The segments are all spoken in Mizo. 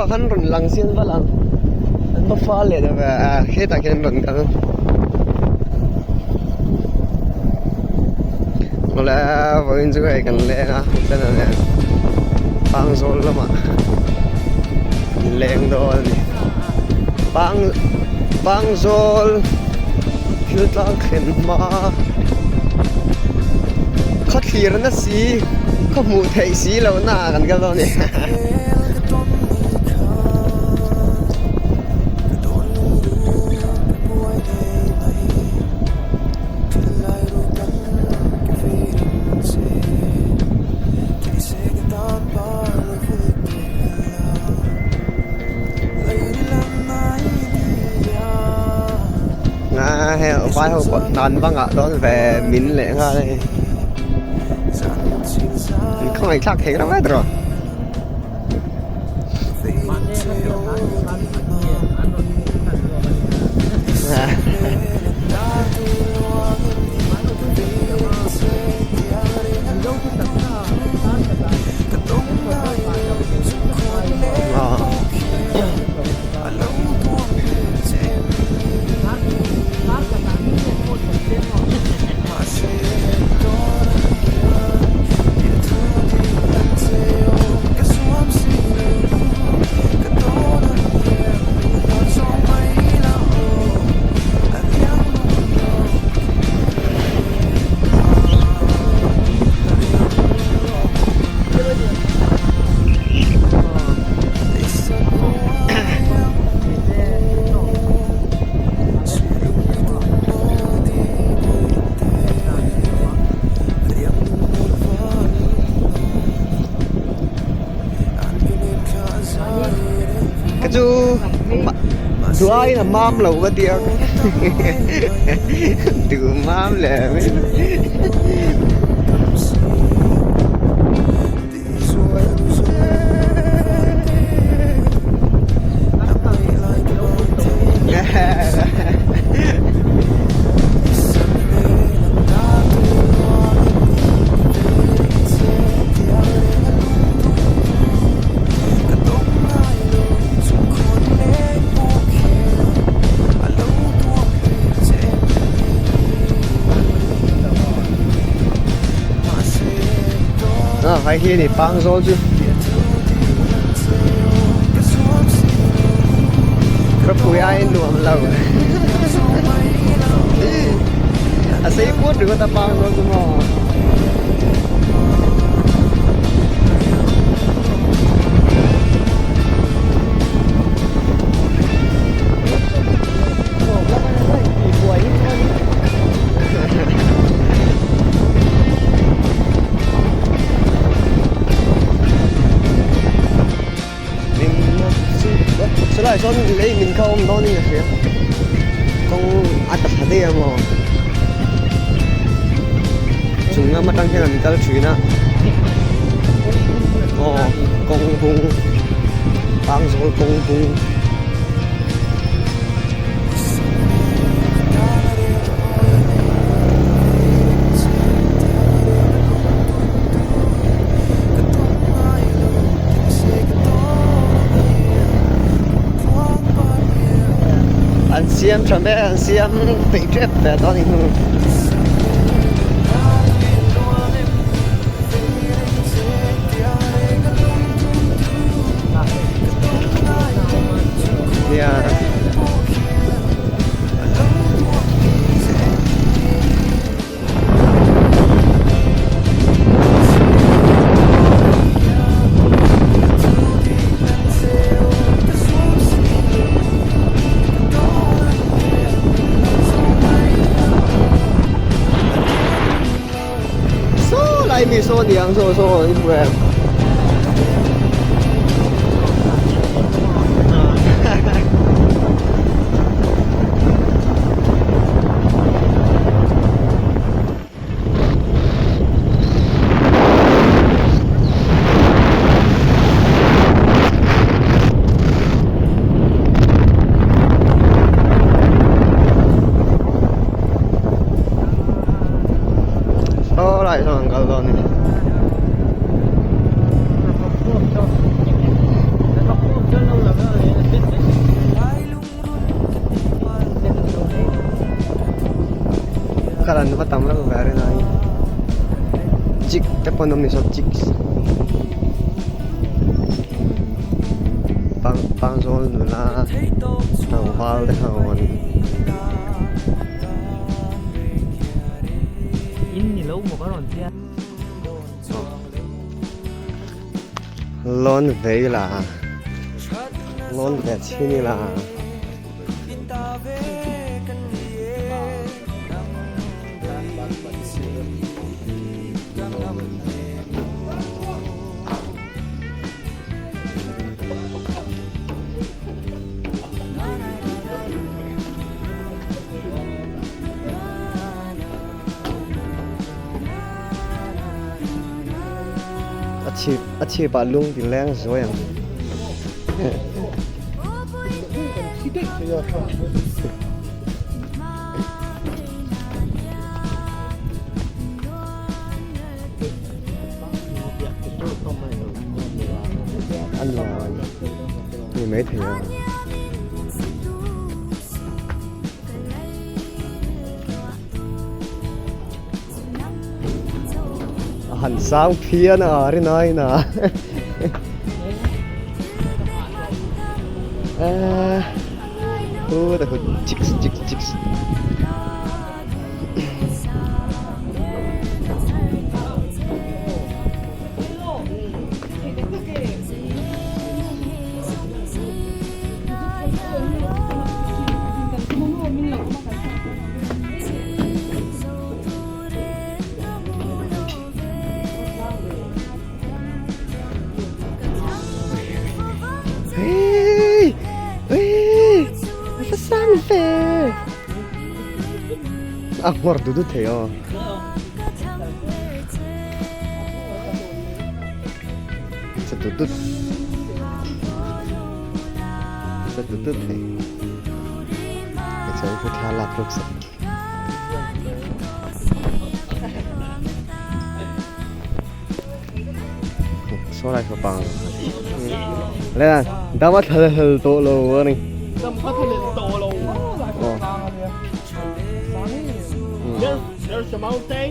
ah khan rawn lang se an va lang an va fal leh deuh a hetah khian an rawn kal awle vawiin chu hei kan leng a hetiang ah hian pangzawl lamah an leng dawn a ni pang pangzawl thil tlang thlen hma khaw thlir na si khaw hmuh theih si loh na ah kan kal dawn a ni. Vai ho pawh hnan bangah dawn ve min leh nghal a hei an khawngaih thlak thei reuh vek rawh. Ka chu duaiin a mam lo ka tia duh mam leh mai. Hei hi a ni pangzawl chu khawpui aiin nuam lo a sei put ringawt a pangzawl chu maw. Chulaiah sawn lei min kha awm dawnin a hria kawng a ta thla daih a maw chung lam atang hian an kal thin a aw kawng bung pangzawl kawng bung. An siam tha mek an siam peih tep ve dawn a ni. Saw lai mi saw niang saw saw in hmu em? Saw lai sawn an kal dawn a ni. Kal an va tam reuh ve a rin aiin chick te pawh an awm ni saw chicks pang pangzawl nula tlangval te ho an Lawn vei la lawn ve chhin ila. A chhip a chhip ah lung ti leng zuai ang. A nuam ni maithei a. A han sang phian a rin aiin a hu ta hu chik chik chik A nghawr du du thei aw. Che du du. Che du du thei. Chuan thla lak ruk sak. Saw lai fapa ang le dam a thla hlel tawh lo a ni dam kha thla hlel tawh lo lai fapa ang a nia there's a mountain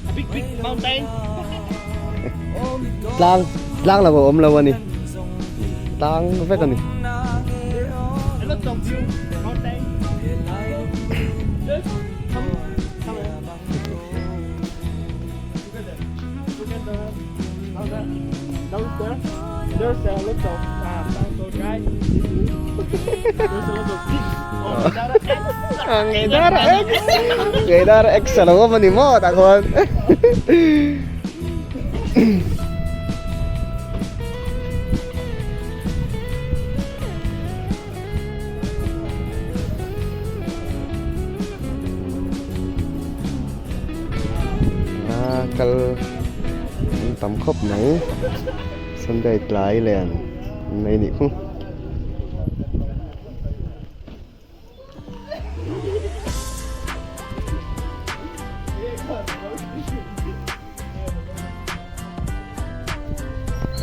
a big big mountain tlang tlang lo a awm lo a ni tlang vek a ni. Ngeidar X Ngeidar X a lo awm a ni maw tah khuan A kal an tam khawp mai Sunday tlai len mai nih khu.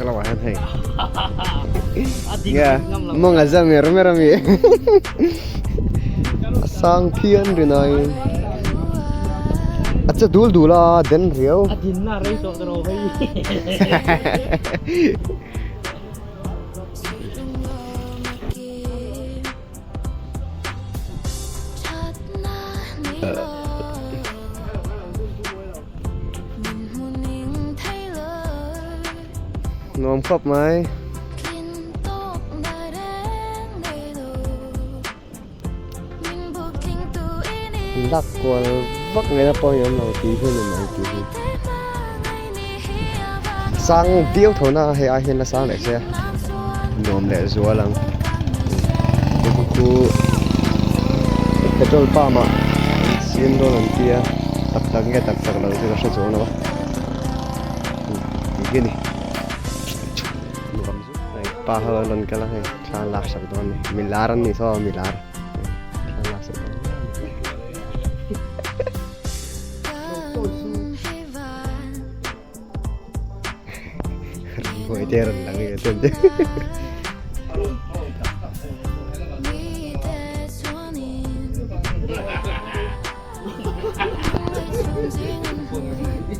Hello hian hei nge mawng a za mer mer ami a sang phian rin aiin a che dul dul a den riau a din na rei tawh tawh hei Nuam khawp mai. Lak kual vak ngaihna pawh hi awm lo tih hi ni mai tih hi. Sang viau tho na hei ai hian la sang leh se a nuam leh zual ang. Khu petrol pump ah an siam dawn an tia tak tak nge tak tak lo chu ka hre chuang lo a tih hi a ni pa ho an rawn kal a hei thla an lak sak dawn a ni milar an ni saw milar thla an lak sak dawn Buai te rawn lang e chuan te. Nia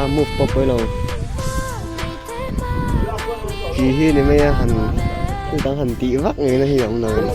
move pawh pawi lo tih hi ni mai a han thil dang han tih vak ngei na hi a awm lo a ni.